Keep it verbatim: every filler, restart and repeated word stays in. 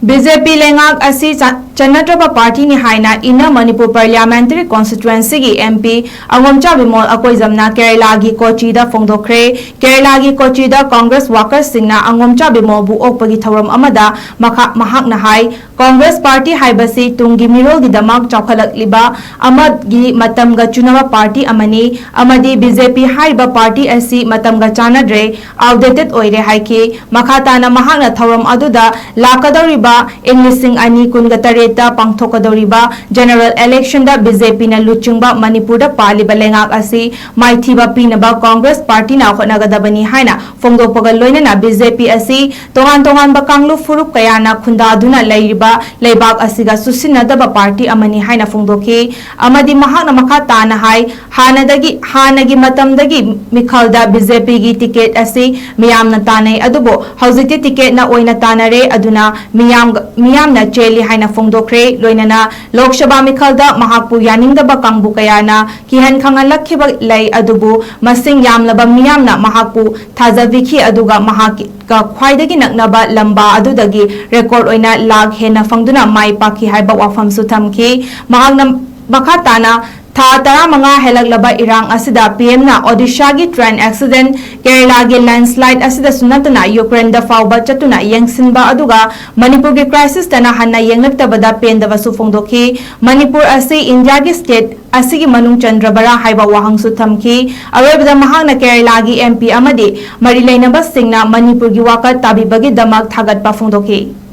B J ꯄꯤ ꯂꯩꯉꯥꯛ ꯑꯁꯤ ꯆ-, ꯆꯟꯅꯗ꯭ꯔꯕ ꯄꯥꯔꯇꯤꯅꯤ ꯍꯥꯏꯅ Inner Manipur Parliamentary Constituencyꯒꯤ M P ꯑꯉꯣꯝꯆꯥ Bimol ꯑꯀꯣꯏꯖꯝꯅ ꯀꯦꯔꯂꯥꯒꯤ ꯀꯣꯆꯤꯗ ꯐꯣꯡꯗꯣꯛꯈ꯭ꯔꯦ꯫ ꯀꯦꯔꯂꯥꯒꯤ ꯀꯣꯆꯤꯗ ꯀꯣꯡꯒ꯭ꯔꯦꯁ ꯋꯥꯀꯔꯁꯤꯡꯅ ꯑꯉꯣꯝꯆꯥ ꯕꯤꯃꯣꯜꯕꯨ ꯑꯣꯛꯄꯒꯤ ꯊꯧꯔꯝ ꯑꯃꯗ ꯃꯈꯥ-, ꯃꯍꯥꯛꯅ ꯍꯥꯏ, ꯀꯣꯡꯒ꯭ꯔꯦꯁ ꯄꯥꯔꯇꯤ ꯍꯥꯏꯕꯁꯤ ꯇꯨꯡꯒꯤ ꯃꯤꯔꯣꯜꯒꯤꯗꯃꯛ ꯆꯥꯎꯈꯠꯂꯛꯂꯤꯕ ꯑꯃꯒꯤ ꯃꯇꯝꯒ ꯆꯨꯅꯕ ꯄꯥꯔꯇꯤ ꯑꯃꯅꯤ ꯑꯃꯗꯤ ꯕꯤ ꯖꯦ ꯄꯤ ꯍꯥꯏꯔꯤꯕ ꯄꯥꯔꯇꯤ ꯑꯁꯤ ꯃꯇꯝꯒ ꯆꯥꯟꯅꯗ꯭ꯔꯦ, outdated ꯑꯣꯏꯔꯦ ꯍꯥꯏꯈꯤ꯫ ꯃꯈꯥ ꯇꯥꯅ ꯃꯍꯥꯛꯅ ꯊꯧꯔꯝ ꯑꯗꯨꯗ ꯂꯥꯛꯀꯗꯧꯔꯤꯕ ꯏꯪ ꯂꯤꯁꯤꯡ ꯑꯅꯤ ꯀꯨꯟꯒ ꯇꯔꯦꯠꯇ ꯄꯥꯡꯊꯣꯛꯀꯗꯧꯔꯤꯕ general electionꯗ ꯕꯤ ꯖꯦ ꯄꯤꯅ ꯂꯨꯆꯤꯡꯕ ꯃꯅꯤꯄꯨꯔꯗ ꯄꯥꯜꯂꯤꯕ ꯂꯩꯉꯥꯛ ꯑꯁꯤ ꯃꯥꯏꯊꯤꯕ ꯄꯤꯅꯕ ꯀꯣꯡꯒ꯭ꯔꯦꯁ ꯄꯥꯔꯇꯤꯅ ꯍꯣꯠꯅꯒꯗꯕꯅꯤ ꯍꯥꯏꯅ ꯐꯣꯡꯗꯣꯛꯄꯒ ꯂꯣꯏꯅꯅ ꯕꯤ ꯖꯦ ꯄꯤ ꯑꯁꯤ ꯇꯣꯉꯥꯟ ꯇꯣꯉꯥꯟꯕ ꯀꯥꯡꯂꯨꯞ ꯐꯨꯔꯨꯞ ꯀꯌꯥꯅ ꯈꯨꯟꯗꯥꯗꯨꯅ ꯂꯩꯔꯤꯕ ꯂꯩꯕꯥꯛ ꯑꯁꯤꯒ ꯆꯨꯁꯤꯟꯅꯗꯕ ꯄꯥꯔꯇꯤ ꯑꯃꯅꯤ ꯍꯥꯏꯅ ꯐꯣꯡꯗꯣꯛꯈꯤ ꯑꯃꯗꯤ ꯃꯍꯥꯛꯅ ꯃꯈꯥ ꯇꯥꯅ ꯍꯥꯏ, ꯍꯥꯟꯅꯗꯒꯤ, ꯍꯥꯟꯅꯒꯤ ꯃꯇꯝꯗꯒꯤ ꯃꯤꯈꯜꯗ ꯕꯤ ꯖꯦ ꯄꯤꯒꯤ ꯇꯤꯀꯦꯠ ꯑꯁꯤ ꯃꯤꯌꯥꯝꯅ ꯇꯥꯟꯅꯩ, ꯑꯗꯨꯕꯨ ꯍꯧꯖꯤꯛꯇꯤ ꯇꯤꯀꯦꯠꯅ ꯑꯣꯏꯅ ꯇꯥꯟꯅꯔꯦ, ꯑꯗꯨꯅ ꯃꯤꯌꯥꯝ, ꯃꯤꯌꯥꯝꯅ ꯆꯦꯜꯂꯤ ꯍꯥꯏꯅ ꯐꯣꯡꯗꯣꯛꯈ꯭ꯔꯦ꯫ ꯂꯣꯏꯅꯅ ꯂꯣꯛ ꯁꯚꯥ ꯃꯤꯈꯜꯗ ꯃꯍꯥꯛꯄꯨ ꯌꯥꯅꯤꯡꯗꯕ ꯀꯥꯡꯕꯨ ꯀꯌꯥꯅ ꯀꯤꯍꯟ ꯈꯪꯍꯜꯂꯛꯈꯤꯕ ꯂꯩ, ꯑꯗꯨꯕꯨ ꯃꯁꯤꯡ ꯌꯥꯝꯂꯕ ꯃꯤꯌꯥꯝꯅ ꯃꯍꯥꯛꯄꯨ ꯊꯥꯖꯕꯤꯈꯤ, ꯑꯗꯨꯒ ꯃꯍꯥꯛꯀ ꯈ꯭ꯋꯥꯏꯗꯒꯤ ꯅꯛꯅꯕ ꯂꯝꯕꯥ ꯑꯗꯨꯗꯒꯤ record ꯑꯣꯏꯅ ꯂꯥꯈ ꯍꯦꯟꯅ ꯐꯪꯗꯨꯅ ꯃꯥꯏ ꯄꯥꯛꯈꯤ ꯍꯥꯏꯕ ꯋꯥꯐꯝꯁꯨ ꯊꯝꯈꯤ꯫ ꯃꯍꯥꯛꯅ ꯃꯈꯥ ꯇꯥꯅ ꯊꯥ ꯇꯔꯥꯃꯉꯥ ꯍꯦꯜꯂꯛꯂꯕ ꯏꯔꯥꯡ ꯑꯁꯤꯗ P Mꯅ ꯑꯣꯗꯤꯁꯥꯒꯤ train accident, ꯀꯦꯔꯂꯥꯒꯤ landslide ꯑꯁꯤꯗꯁꯨ ꯅꯠꯇꯅ ꯌꯨꯀ꯭ꯔꯦꯟꯗ ꯐꯥꯎꯕ ꯆꯠꯇꯨꯅ ꯌꯦꯡꯁꯤꯟꯕ ꯑꯗꯨꯒ ꯃꯅꯤꯄꯨꯔꯒꯤ crisisꯇꯅ ꯍꯟꯅ ꯌꯦꯡꯂꯛꯇꯕꯗ ꯄꯦꯟꯗꯕꯁꯨ ꯐꯣꯡꯗꯣꯛꯈꯤ꯫ ꯃꯅꯤꯄꯨꯔ ꯑꯁꯤ ꯏꯟꯗꯤꯌꯥꯒꯤ state ꯑꯁꯤꯒꯤ ꯃꯅꯨꯡ ꯆꯟꯗ꯭ꯔꯕꯔꯥ ꯍꯥꯏꯕ ꯋꯥꯍꯪꯁꯨ ꯊꯝꯈꯤ꯫ ꯑꯔꯣꯏꯕꯗ ꯃꯍꯥꯛꯅ ꯀꯦꯔꯂꯥꯒꯤ M P ꯑꯃꯗꯤ ꯃꯔꯤ ꯂꯩꯅꯕꯁꯤꯡꯅ ꯃꯅꯤꯄꯨꯔꯒꯤ ꯋꯥꯀꯠ ꯇꯥꯕꯤꯕꯒꯤꯗꯃꯛ ꯊꯥꯒꯠꯄ ꯐꯣꯡꯗꯣꯛꯈꯤ꯫